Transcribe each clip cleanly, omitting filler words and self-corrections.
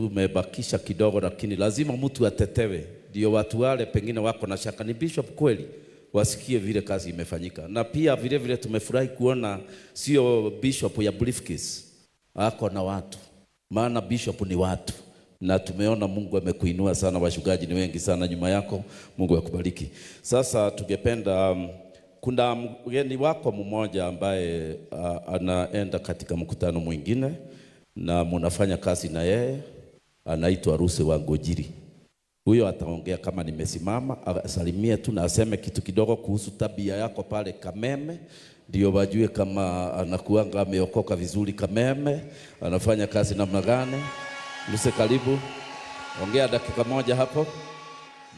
Tumebakisha kidogo, lakini lazima mtu atetewe, ndio watu wale pengine wako na shaka ni bishop kweli, wasikie vile kazi imefanyika. Na pia vile vile tumefurahi kuona sio bishop ya briefcase, ako na watu, maana bishop ni watu, na tumeona Mungu amekuinua sana, wachungaji ni wengi sana nyuma yako. Mungu akubariki. Sasa tungependa kuna mgeni wako mmoja ambaye anaenda katika mkutano mwingine na munafanya kazi na yeye, anaitwa Ruse wa Ngojiri. Huyo ataongea kama nimesimama, asalimie tu na aseme kitu kidogo kuhusu tabia yako pale Kameme, ndio wajue kama anakuanga ameokoka vizuri Kameme, anafanya kazi namna gani. Ruse, karibu, ongea dakika moja hapo,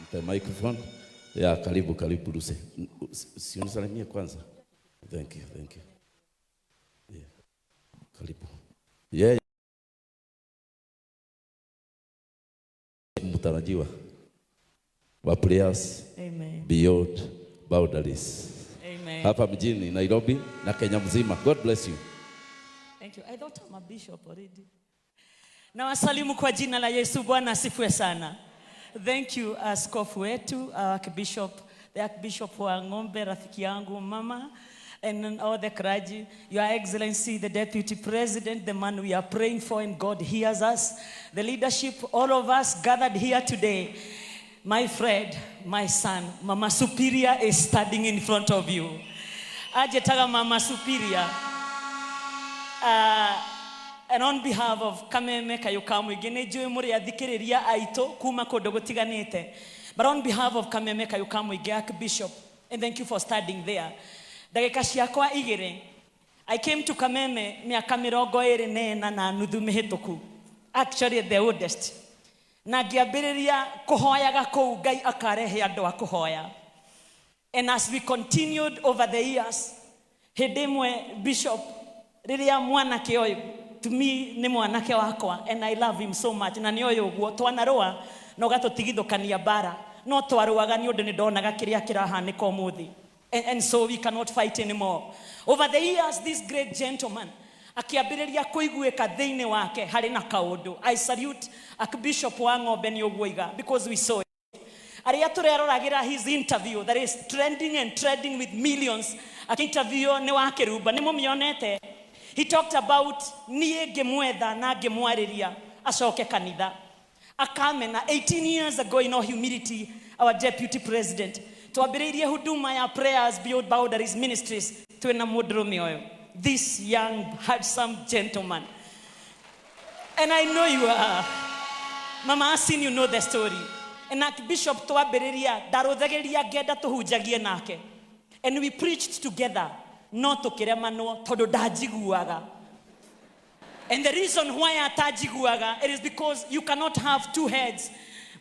mpe microphone. Ya, karibu karibu Ruse, si unisalimie kwanza. Thank you, thank you. Yeah. Karibu. Yeye mtarajiwa wa Prayers Amen. Beyond Boundaries Amen. hapa mjini Nairobi na Kenya mzima. God bless you. Thank you. I thought I'm a bishop already. Nawasalimu kwa jina la Yesu. Bwana asifiwe sana. Thank you, askofu wetu, Archbishop, the Archbishop wa Ng'ombe, rafiki yangu mama, and all the clergy, Your Excellency, the Deputy President, the man we are praying for and God hears us, the leadership, all of us gathered here today. My friend, my son, Mama Superior is standing in front of you. Ajetaga Mama Superior. And on behalf of Kameme Kayũ ka Mũingĩ, nĩ njũĩ mũrĩ athikĩrĩria aitũ kuma kũndũ gũtiganĩte, but on behalf of Kameme Kayũ ka Mũingĩ, Archbishop, and thank you for standing there. Ndagĩka ciakwa igĩrĩ. I came to Kameme mĩaka 24 na nuthu mĩhĩtũku, actually the oldest, na ngĩambĩrĩria kũhoyaga kũu Ngai akarehe andũ a kũhoya. And as we continued over the years, hĩndĩ ĩmwe, bishop, rĩrĩa mwanake ũyũ, to me nĩ mwanake wakwa and I love him so much, na nĩ ũyũ ũguo twanarũa na ũgatũtigithũkania mbara, no twarũaga nĩ ũndũ nĩ ndonaga kĩrĩa kĩrahanĩka ũmũthĩ, and so we cannot fight anymore. Over the years, this great gentleman akĩambĩrĩria kũiguĩka thĩinĩ wake harĩ na kaũndũ. I salute Archbishop wa Ng'ombe nĩ ũguo iga, because we saw it arĩa tũreroragĩra his interview that is trending and trending with millions. Interview nĩ wa Kĩrumba, nĩ mũmĩonete. He talked about niĩ ngĩmwetha na ngĩmwarĩria acoke kanitha akamena. 18 years ago, in all humility, our Deputy President, twambĩrĩirie huduma ya Prayers Beyond Boundaries Ministries twĩna mũndũrũme ũyũ, this young handsome gentleman, and I know you are Mama Asin, you know the story. And Archbishop, twambĩrĩria ndarũthagĩria ngenda tũhunjagie nake, and we preached together, no tũkĩremanwo tondũ ndanjiguaga. And the reason why atanjiguaga, it is because you cannot have two heads.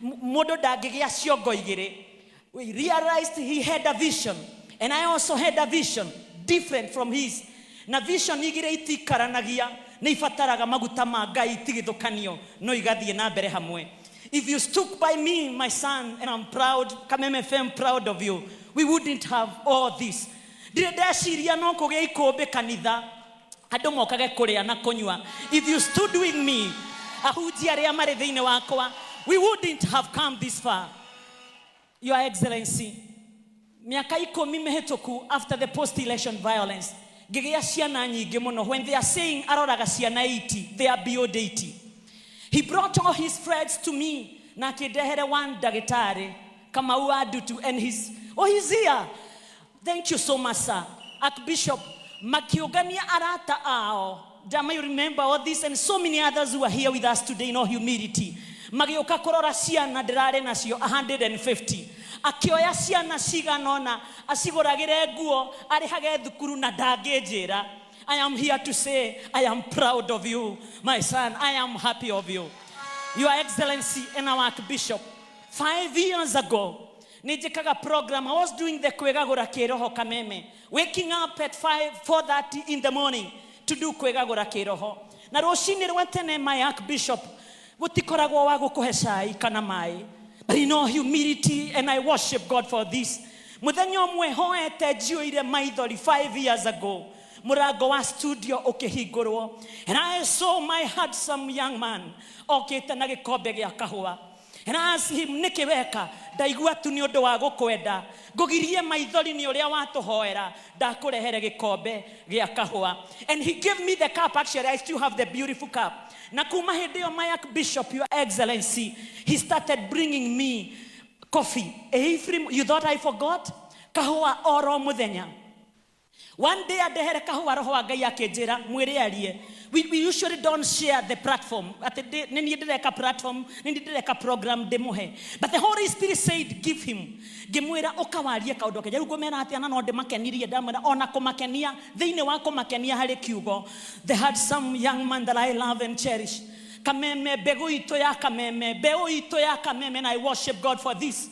Mũndũ ndangĩgĩa ciongo igĩrĩ. We realized he had a vision and I also had a vision different from his, na vision igĩrĩ itikaranagia, nĩ ibataraga maguta ma Ngai itigithũkanio no igathiĩ na mbere hamwe. If you stuck by me, my son, and I'm proud, Kameme FM proud of you, we wouldn't have all this. Ndirĩ ndeciria no kũgĩa ikũmbĩ kanitha andũ mokage kũrĩa na kũnyua. If you stood with me, ahunjia arĩa marĩ thĩinĩ wakwa, we wouldn't have come this far. Your Excellency, mĩaka 10 mĩhĩtũku, after the post election violence, ngĩgĩa ciana nyingĩ mũno. When they are saying aroraga ciana 80, they are beyond 80. He brought all his friends to me na akĩndehere one ndagĩtarĩ Kamau wa Ndutu, and his, oh, he's here. Thank you so much, sir. Archbishop, makiũngania arata ao. Dama, you remember all this and so many others who are here with us today. In all humility, magĩũka kũrora ciana ndĩrarĩ nacio 150. Akĩoya ciana cigana ũna acigũragĩre nguo, arĩhage thukuru, na ndangĩnjĩra. I am here to say I am proud of you, my son. I am happy of you. Your Excellency and our Archbishop, 5 years ago, nĩnjĩkaga program. I was doing the kwĩgagũra kĩroho Kameme, waking up at 5, 4:30 in the morning to do kwĩgagũra kĩroho. Na rũcinĩ rwa tene, my Archbishop, gũtikoragwo wa gũkũhe cai kana maĩ. But in all humility, and I worship God for this, mũthenya ũmwe hoete njiyũire maithori 5 years ago, Mũrango wa studio ũkĩhingũrwo, and I saw my handsome young man okĩte na gĩkombe gĩa kahũa. And I asked him, "Nĩkĩ weka?" "Ndaigua tu nĩ ũndũ wa gũkwenda ngũgirie maithori nĩ ũrĩa watũhoera, ndakũrehere gĩkombe gĩa kahũa." And he gave me the cup. Actually, I still have the beautiful cup. Na kuma hĩndĩ ĩyo, my Archbishop, Your Excellency, he started bringing me coffee every, you thought I forgot, kahũa oro mũthenya. One day andehere kahũa, roho wa Ngai akĩnjĩra mwĩre arie. We usually don't share the platform, atĩ nĩ niĩ ndĩreka platform, nĩ niĩ ndĩreka program ndĩmũhe, but the Holy Spirit said, "Give him." Ngĩmwĩra, "Ũkawarie kaũndũ keja." Rĩu ngũmera atĩa na no ndĩmakenirie? Ndamwĩra ona kũmakenia, thĩinĩ wa kũmakenia harĩ kiugo. The handsome young man that I love and cherish, Kameme, mbegũ itũ ya Kameme, mbeũ itũ ya Kameme, and I worship God for this.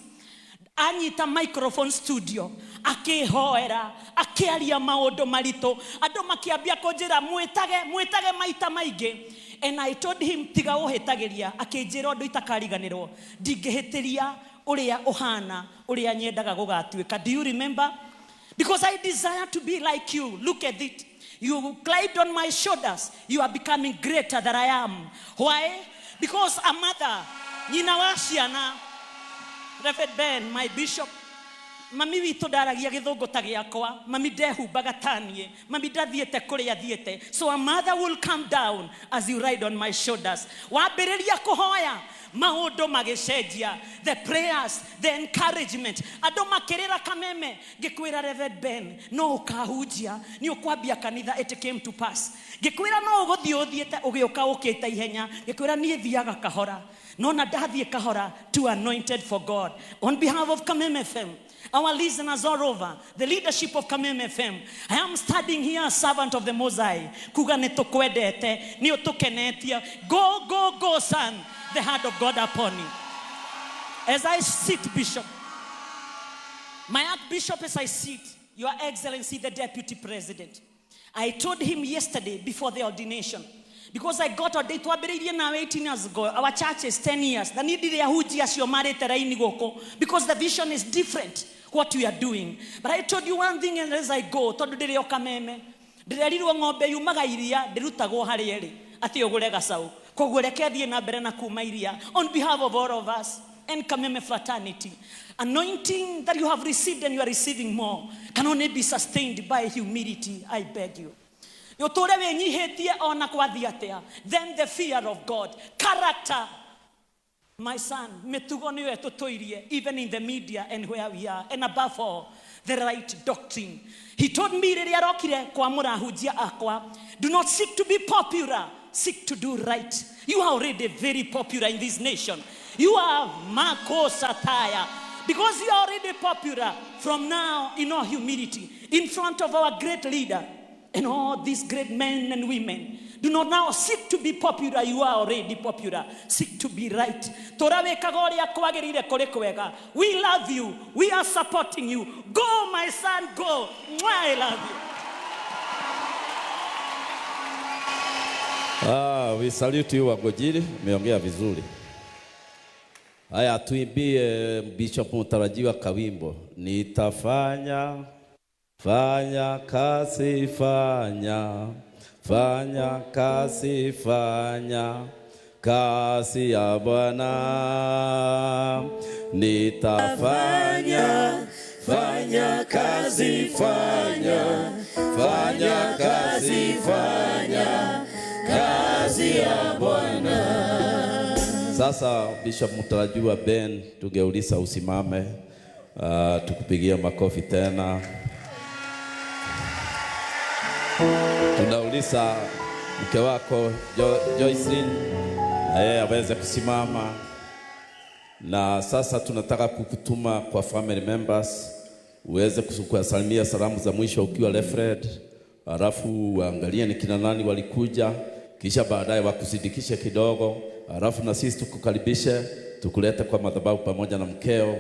Anyita microphone studio, akĩhoera, akĩaria maũndũ maritũ, andũ makĩambia kũnjĩra, "Mwĩtage, mwĩtage maita maingĩ." And I told him, "Tiga ũhĩtagĩria." Akĩnjĩra ũndũ itakariganĩrwo, "Ndingĩhĩtĩria ũrĩa ũhana ũrĩa nyendaga gũgatuĩka." Do you remember? "Because I desire to be like you. Look at it. You climbed on my shoulders. You are becoming greater than I am." Why? Because a mother, nyina wa ciana, Reverend Ben, my bishop, mami witũ ndaragia gĩthũngũ ta gĩakwa, mami ndehumbaga ta niĩ, mami ndathiĩte kũrĩa thiĩte. So a mother will come down as you ride on my shoulders. Wambĩrĩria kũhoya, maũndũ magĩcenjia. The prayers, the encouragement, andũ makĩrĩra Kameme. Ngĩkwĩra, Reverend Ben, no ũkahunjia, nĩ ũkwambia kanitha. It came to pass. Ngĩkwĩra no ũgũthiĩ ũthiĩte, ũgĩũka ũkĩte ihenya. Ngĩkwĩra niĩ thiaga kahora, nona ndathiĩ kahora, too anointed for God. On behalf of Kameme FM, our listeners all over, the leadership of Kameme FM, I am standing here as servant of the Most High kuga nĩ tũkwendete, nĩ ũtũkenetie. Go, go, go, son. The hand of God upon you. As I sit, Bishop, my Archbishop, as I sit, Your Excellency, the Deputy President, I told him yesterday before the ordination, because I got ordained twambĩrĩirie nawe 18 years ago, our church is 10 years, na niĩ ndirĩ ahunjia acio marĩte raini gũkũ, because the vision is different, what we are doing. But I told you one thing, and as I go, tondũ ndĩrĩ o Kameme, ndĩrerirwo ng'ombe yumaga iria ndĩrutagwo harĩa ĩrĩ atĩ ũgũre gacaũ. Koguo reke thiĩ na mbere na kuma iria. On behalf of all of us and Kameme fraternity, anointing that you have received and you are receiving more can only be sustained by humility. I beg you, ũtũre wĩnyihĩtie ona kwathiĩ atĩa. Then the fear of God, character, my son, mĩtugo nĩyo ĩtũtũirie even in the media and where we are, and above all, the right doctrine. He told me rĩrĩa arokire kwamũra ahunjia akwa, "Do not seek to be popular, seek to do right." You are already very popular in this nation. You are Mako Sataya. Because you are already popular, from now, in all humility, in front of our great leader and all these great men and women, do not now seek to be popular. You are already popular. Seek to be right. Tora wĩkaga ũrĩa kwagĩrĩire kũrĩ kwega. We love you. We are supporting you. Go, my son, go. Mwah, I love you. Ah, we salute you, Wagojiri, umeongea vizuri. Haya, tuimbie Bishop mtarajiwa kawimbo. Nitafanya fanya kazi, fanya fanya kazi, fanya kazi ya Bwana. Nitafanya fanya kazi, fanya fanya kazi, fanya kazi ya Bwana. Sasa Bishop mtarajiwa Ben, tungeuliza usimame, tukupigia makofi tena. Tunauliza mke wako Joycelyn na yeye aweze kusimama. Na sasa tunataka kukutuma kwa family members uweze kuwasalimia salamu za mwisho ukiwa Reverend, halafu uangalie ni kina nani walikuja, kisha baadaye wakusindikishe kidogo, halafu na sisi tukukaribishe tukulete kwa madhabahu pamoja na mkeo,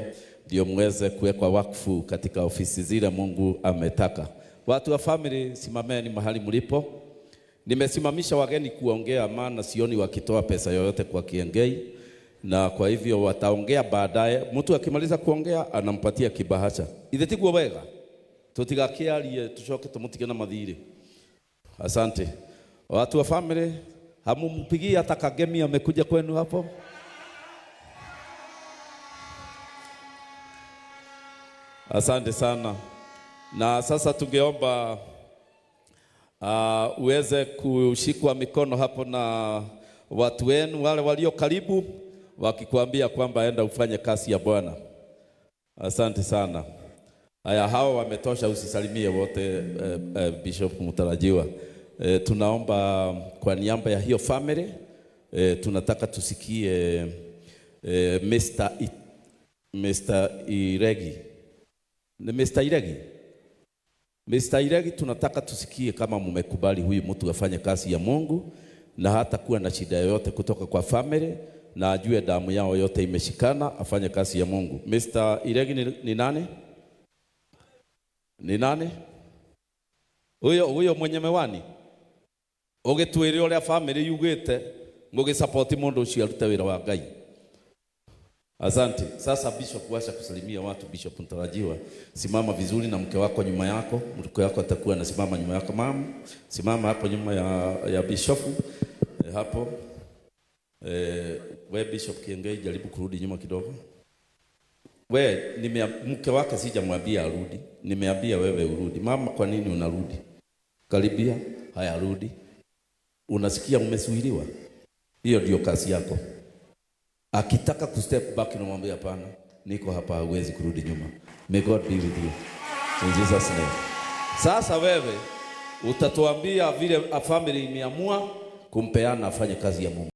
ndio muweze kuwekwa wakfu katika ofisi zile Mungu ametaka. Watu wa family, simameni mahali mlipo. Nimesimamisha wageni kuongea, maana sioni wakitoa pesa yoyote kwa Kiengei, na kwa hivyo wataongea baadaye. Mtu akimaliza kuongea anampatia kibahasha. Ithe tiguo wega, tutigakiarie tucoke tumutige na mathiri. Asante. Watu wa family, hamumpigie hata kagemi amekuja kwenu hapo? Asante sana. Na sasa tungeomba uweze kushikwa mikono hapo na watu wenu wale walio karibu, wakikwambia kwamba enda ufanye kazi ya Bwana. Asante sana. Haya, hao wametosha, usisalimie wote Bishop mtarajiwa. Tunaomba kwa niaba ya hiyo family tunataka tusikie Mr. Iregi. Ni Mr. Iregi? Mr. Iregi, tunataka tusikie kama mumekubali huyu mtu afanye kazi ya Mungu na hata kuwa na shida yoyote kutoka kwa family na ajue damu yao yote imeshikana, afanye kazi ya Mungu. Mr. Iregi ni nani? Ni nani? Huyo mwenye mewani? Ũgĩtwĩre ũrĩa family yugĩte mũgĩsupport mũndũ ũcio arute wĩra wa Ngai. Asante. Sasa Bishop, wacha kusalimia watu. Bishop mtarajiwa, simama vizuri na mke wako nyuma yako. Mke wako atakuwa anasimama nyuma yako. Mama, simama hapo nyuma ya Bishop. Hapo. We Bishop Kiengei, jaribu kurudi nyuma kidogo. We, mke wake sijamwambia arudi. Nimeambia wewe urudi. Mama, kwa nini unarudi? Karibia. Haya, rudi. Unasikia umezuiliwa? Hiyo ndio kazi yako. Akitaka ku step back unamwambia hapana, niko hapa, huwezi kurudi nyuma. May God be with you. In Jesus name. Sasa wewe utatuambia vile a family imeamua kumpeana afanye kazi ya Mungu.